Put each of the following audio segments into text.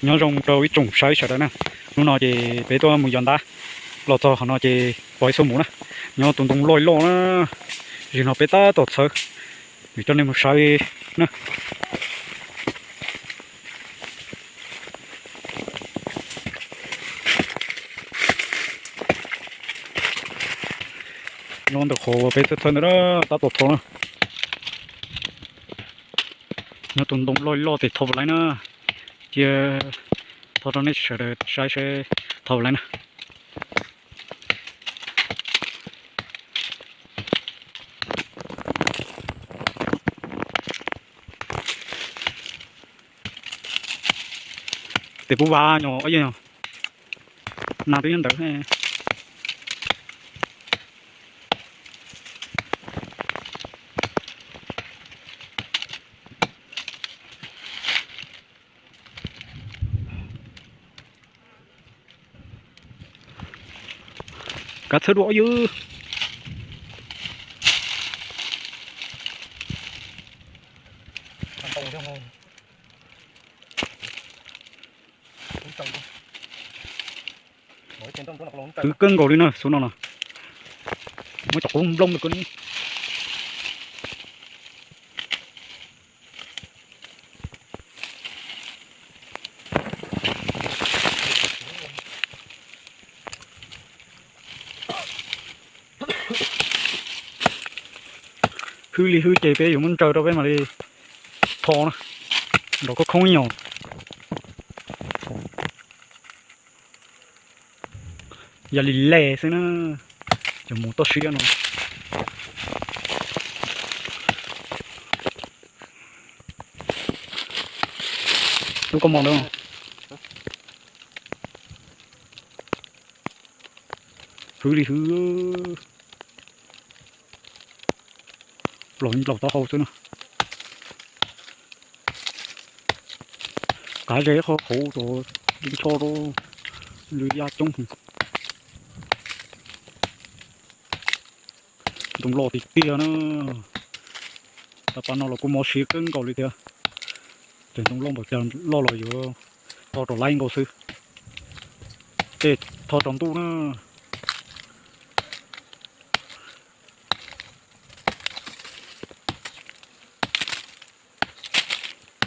Nyob zoo rau ib tsoom saib sawv daws na, hnub no ces peb tuaj mus yos ntab, los txog qhov no ces pom ib xuab moos na, nyob tus ntoo loj loj na, zim no peb tab tom txhawv, vim coj nej mus saib na. Nyob ntawm qhov uas peb txhawb txhawb ntawd na, tab tom thau na. Nyob tus ntoo loj loj tes thau puas laib na, cia thau rau nej sawv daws saib seb thau puas laib na. Tes puv vas nyom, nas twb nyob ntawd. Kav txhawb dua yw. Twb kawg nkaus li na, xub no no. Muab cov qub nplooj rau koj ni. Hwj li hwj ces peb yuav muab ntsaws rau peb mam li tho na, nrov khoob khoob nyom. Yog li le xwb na, cov mus toj siab no. Lub koj mos ntawd. Hwv li hwv. Plaus plaus taub hau xwb na. Qav ze qhov hauv rau, ncho rau, lwm yam coob. Ntoo loj tiag tiag na. Tag pas no los kuj mob siab kawg nkaus li thiab. Ces ntoo loj npaum cas loj los yuav tho rau laib nkaus xwb. Tej tho rau ntuj na.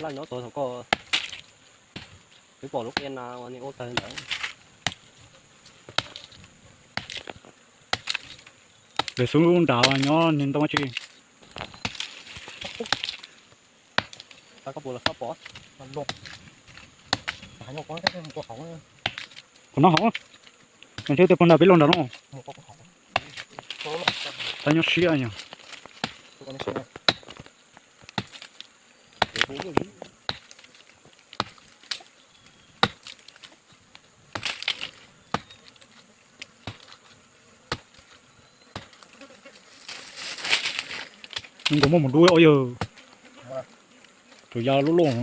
Laj nyob tod thaum koj twb pom lub qia na uas nws ua tawg ntawd. Lawv xub nrad nyob niag ntoo tsi. Qhov no hauv, ntshe tus pog nrad peb los nrad no. Tab nyob siab yog. Nkaus muaj mus dub os yawg. Tsuas ya loj loj.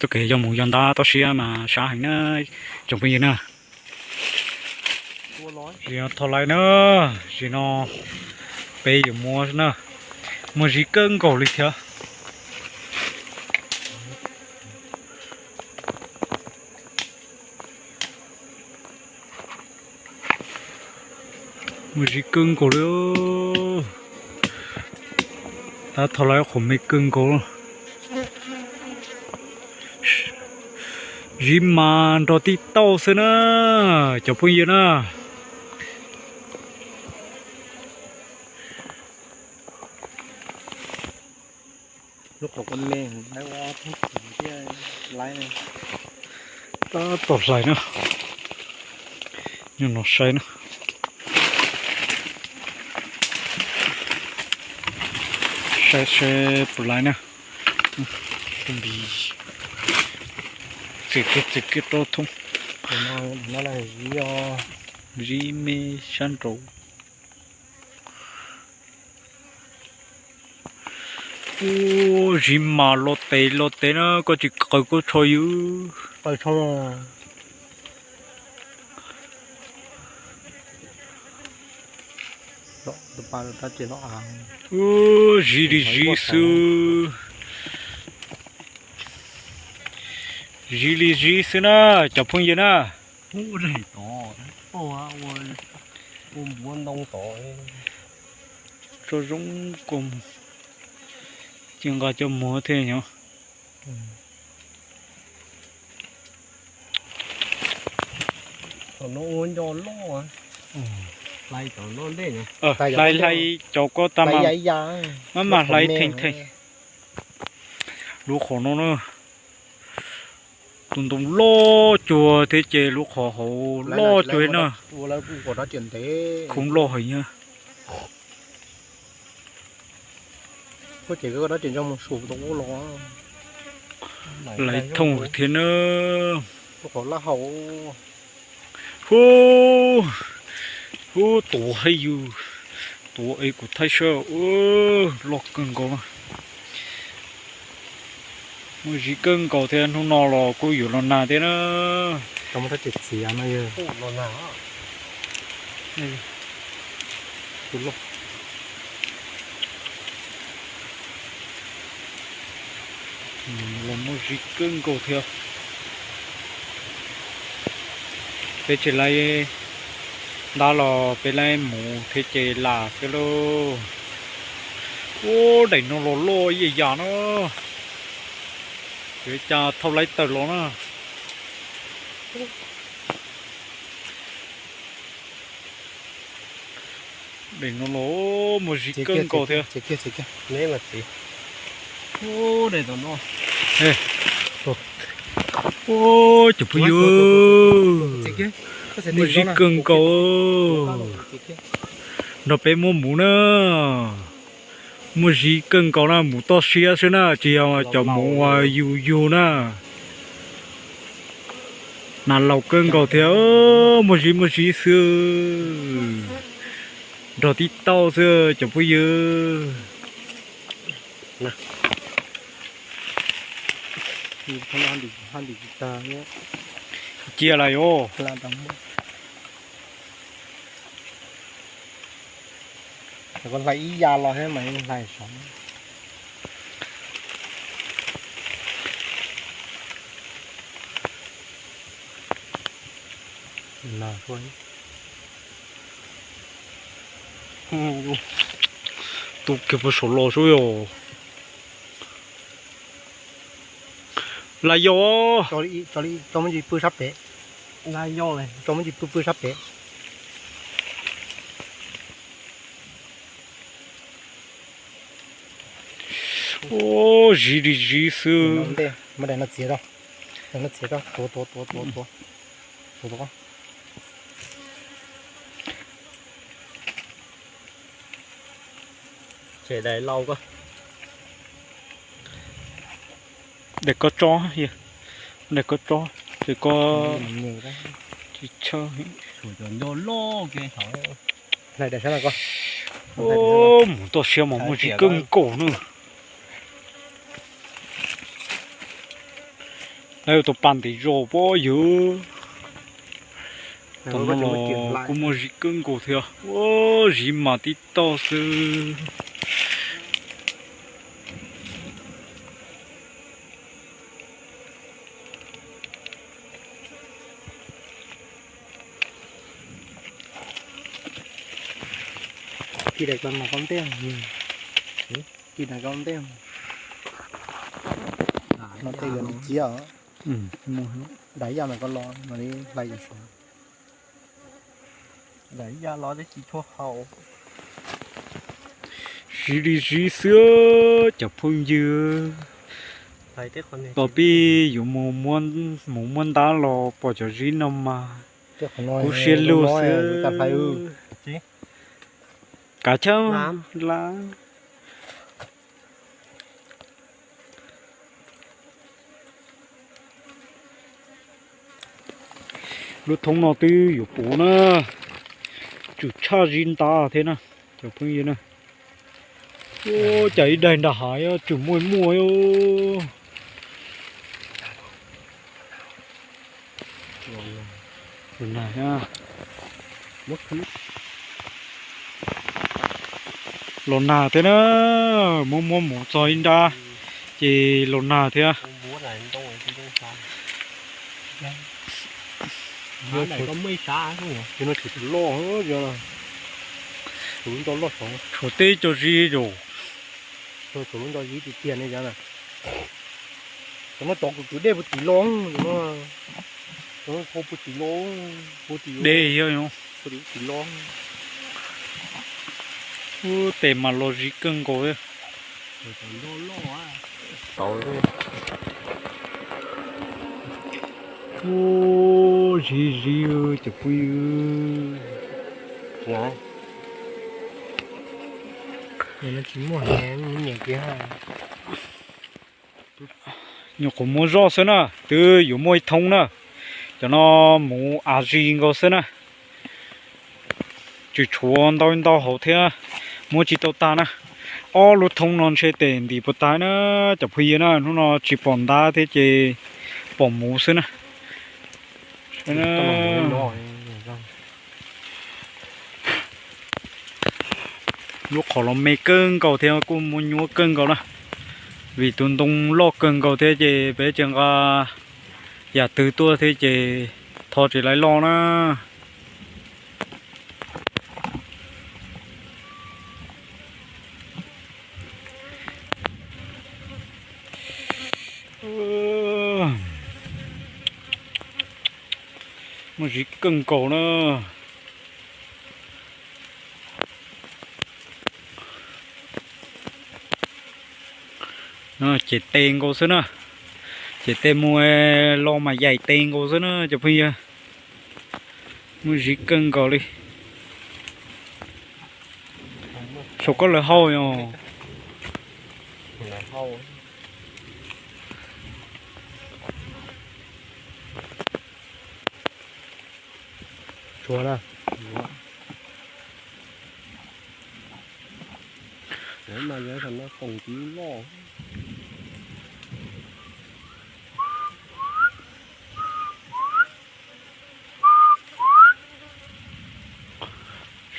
Txoj kev yog mus yos ntab toj siab mas sab heev na, tsoom phooj ywg na. Zim no tho lawm na, zim no peb yuav muab na, muaj zib kawg nkaus li thiab. Muaj zib kawg nkaus li. Tab tho lawm qhov me kawg nkaus. Zib mas nrog tib tauj xwb na, cov phooj ywg na. Lub qhov me thiab, tab tom hlais na. Nyob no saib na. Saib seb puas laiv na. Txiv kiag txiv kiag rau thoob. Zib me sab nraud. Ub, zib mas los tes los tes na, koj tsis qaws koj tsho yus. Ub, zib li zib xwb. Zib li zib xwb na, cov phooj ywg na. Tso zoo kua mus, ces nqa cov muag thiab nyob. Hlais hlais cov ko tag mas, maj mam hlais theej theej. Lub qhov no na, tus ntoo loj cuag thiab ces lub qhov hauv loj cuag na. Khoob loj heev na. Laiv thooj thiab na. Hu, hu, tuav hais yus, tuav es kuv thaij saib, loj kawg nkaus. Muaj zib kawg nkaus thiab, hnub no los kuj yuav los nag thiab na. Los muaj zib kawg nkaus thiab. Peb tsis laib ntab los peb laib mus thiab ces lam xwb lauj. Ub, daim no los loj ib yam yam na. Yuav cas thauj laib tawm los na. Daim no los muaj zib kawg nkaus thiab. Ub, cov phooj ywg, muaj zib kawg nkaus. Nrog peb muab mus na. Muaj zib kawg nkaus na, mus toj siab xwb na, tsis yog cov mus uas yus yug na. Nas laus kawg nkaus thiab, muaj zib muaj zib xwb. Nrog tib tauj xwb cov phooj ywg. Cia lawm yuav. Hlais ib ya los thiab mas hlais saud. Tu kiag puag saum los sub yos. Lais yos. Tso muab ntsis pw sab pem. Tso muab ntsis pw pw sab pem. Ub, zib li zib xwb. Muab daim no txiav rau. Daim no txiav rau, tuav tuav tuav tuav tuav. Daim ko tso, daim ko tso, ces ko tsis tshawb. Mus toj siab mas muaj zib kawg nkaus na. Lawv tus pas ntev zos pob ywg. Tom no los kuj muaj zib kawg nkaus thiab, zib mas tib tauj xwb. Kis daim ko no koj ntej, kis daim ko ntej. No tej yuav ciab os. Daim yaj no koj los no li hlais yus saud. Daim yaj los tsis tshua haum. Zib li zib xwb cov phooj ywg. Tos peb yuav mus muab ntab los pom cov zib no mas kub siab lug xwb. Kav chawj la. Lub thoob no twb yuav puv na, tsum tshaj zib ntab thiab na cov phooj ywg na. Ua cas ib daig nram hav tseem muaj muaj. Los nag thiab na, muab muab mus txog ib nrab ces los nag thiab. Tshuav teb co zib zaum. Cov no cov kwv kwv dej puag tim los, cov no puag tim los, puag tim dej, puag tim los. Ub, tes mas los zib kawg nkaus. Ub, zib zib cov phooj ywg. Nyuam qhuav muab zoj xwb na, twb yuav muaj ib thoob na. Cov no muv av zis nkaus xwb na. Tseem tshuav ntau ntau hauv thiab, muab tsis tau tag na. Ob lub thoob no ntshe tes ntim puas tag na, cov phooj ywg na. Hnub no tsis pom ntab thiab ces pom muv xwb na. Lub qhov los me kawg nkaus thiab kuj muaj nyuab kawg nkaus na, vim tus ntoo loj kawg nkaus thiab ces peb tsis nqa yam twg tuaj thiab ces tho tsis laib loj na. Muaj zib kawg nkaus na. Ces tes nkaus xwb na. Ces tes mus los mas yaim tes nkaus xwb na cov phooj ywg. Muaj zib kawg nkaus li. Saum koj lawv hau os. Tshuav na.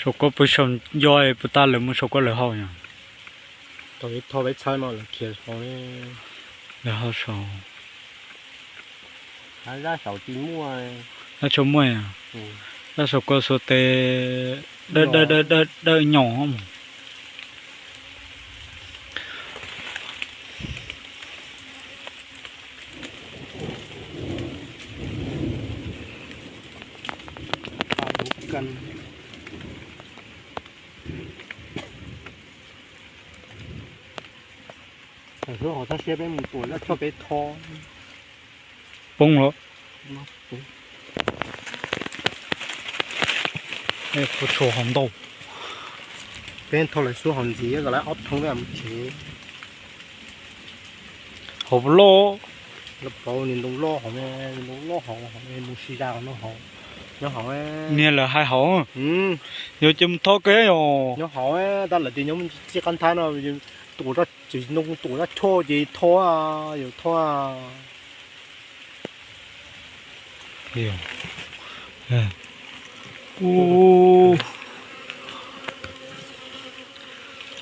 Saum koj pw saum nco puas tag lawv mus saum koj lawv hau no. Thaum peb tho peb txhawb no lawv khiav saud, lawv hau saud. Dab tso muaj, dab saum koj xuas tes dawb dawb nyoos. Thaum xub hov txhob siab peb mus tuam zaj tshuaj peb tho. Poob lawm. Kuv tshuav hov ntau. Peb tho lawv xub hov ntxiv kom lawv ob thoob mus tsev. Hov loj. Lawv pauv niag ntoo loj hov, ntoo loj hov, mus si zaj no hov. Nyob hov. Niag lawv hais hov. Yog ces mus tho kawg yom. Nyob hov, tab lawv tias nyob txij qab nthab no, tuam zaj, tsis ntoo tuam zaj tshuaj ces tho, yuav tho.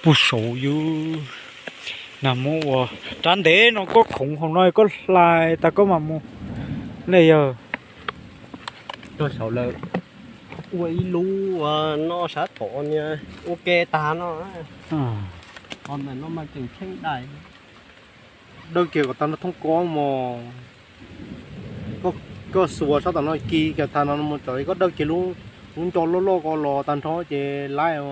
Puag saud yus, nag hmo ua rab ntev no koj khoov hauv no koj hlais tas koj mam mus ne yog. Rau saud lawm. Ua ib lub noj sab tom niag ua ke tag no. Ho ntawm no mas tseem tsheej dais. Dawj kiag kom tag no thoob kob mos. Koj xuas sab tom no kis kiag tag no mus tso, koj dawj kiag lub nco loj loj ko los tag nrho ces laib os.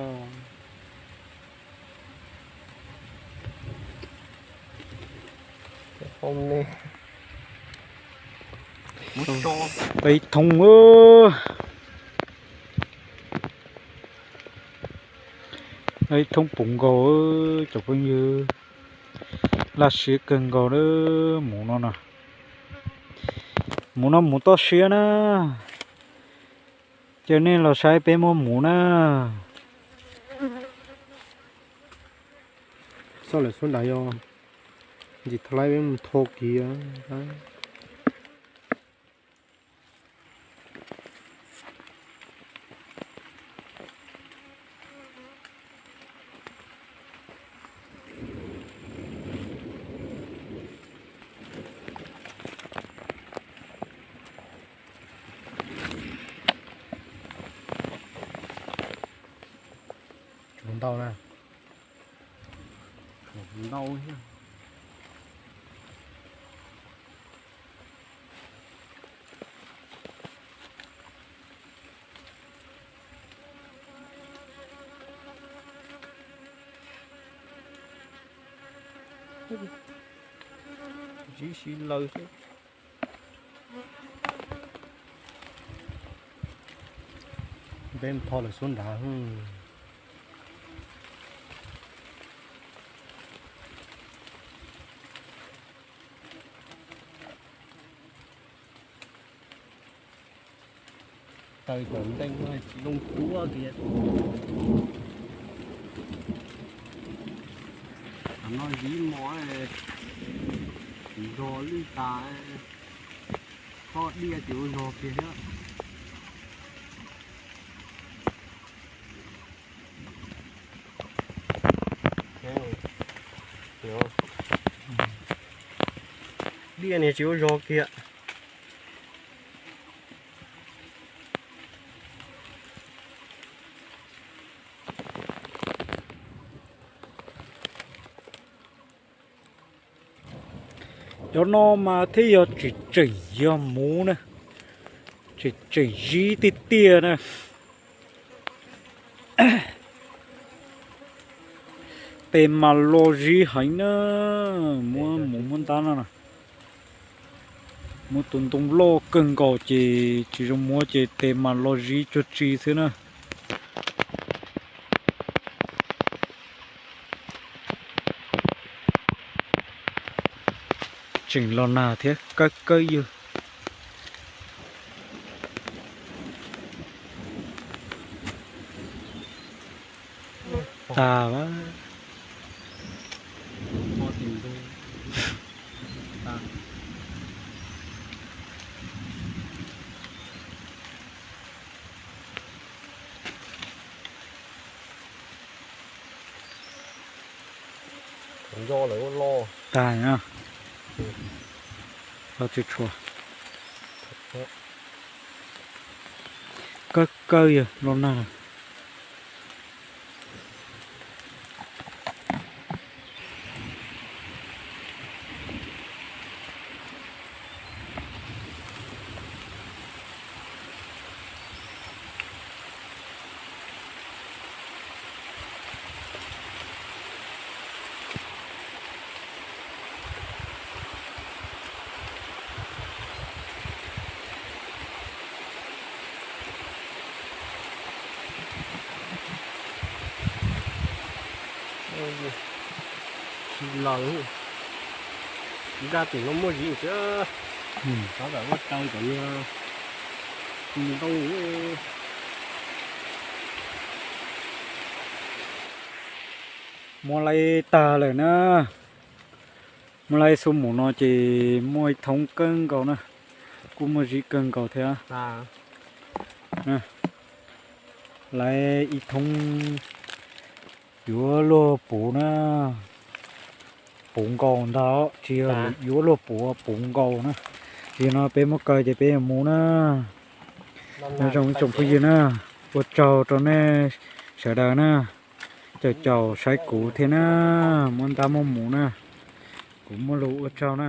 Ib thoob, ib thoob puv nkaus cov phooj ywg. Laj siab kawg nkaus lawm mus no na. Mus no mus toj siab na. Ces nej los saib peb muab mus na. Xauj lawm xub nrad yog ntsis thaum laib peb mus thau kiag. Tsuas ntau na. Ntau thiab. Sib sib laws xwb. Peb mus thau lawm xub nrad. Taw cov nteej no tsis zoo cuab kiag. Tam no ziv mos, tsis zog lwj tas, koj diaj tsis ua zog kiag thiab. Diaj niag tsis ua zog kiag. Cov no mas thiaj yog tseem tseem yog muv na, tseem tseem zib tiag tiag na. Tes mas los zib heev na, muab mus muab ntab no na. Muab tus ntoo loj kawg nkaus ces tsis zoo muab ces tes mas los zib cuag tsi xwb na. Tseem los nag thiab kawg kawg yug. Tag. Tag, los tsis tshua. Kawg kawg yog los nag. Tsis laws, daj tim no muaj zib thiab. Xav tawm ua raws cov niag ntoo. Muab laib tag lawm na. Muab laib xub mus no ces muaj ib thoob kawg nkaus na, kuj muaj zib kawg nkaus thiab. Laib ib thoob yuav luag puv na, puv nkaus ntag, tsis yog yuav luag puv, puv nkaus na. Yog no peb muab kaw ces peb yuav mus na. Nyob zoo ib tsoom phooj ywg na, ua tsaug rau nej sawv daws na, caum caum saib kuv thiab na, muab ntab muab mus na, kuv muaj lus ua tsaug na.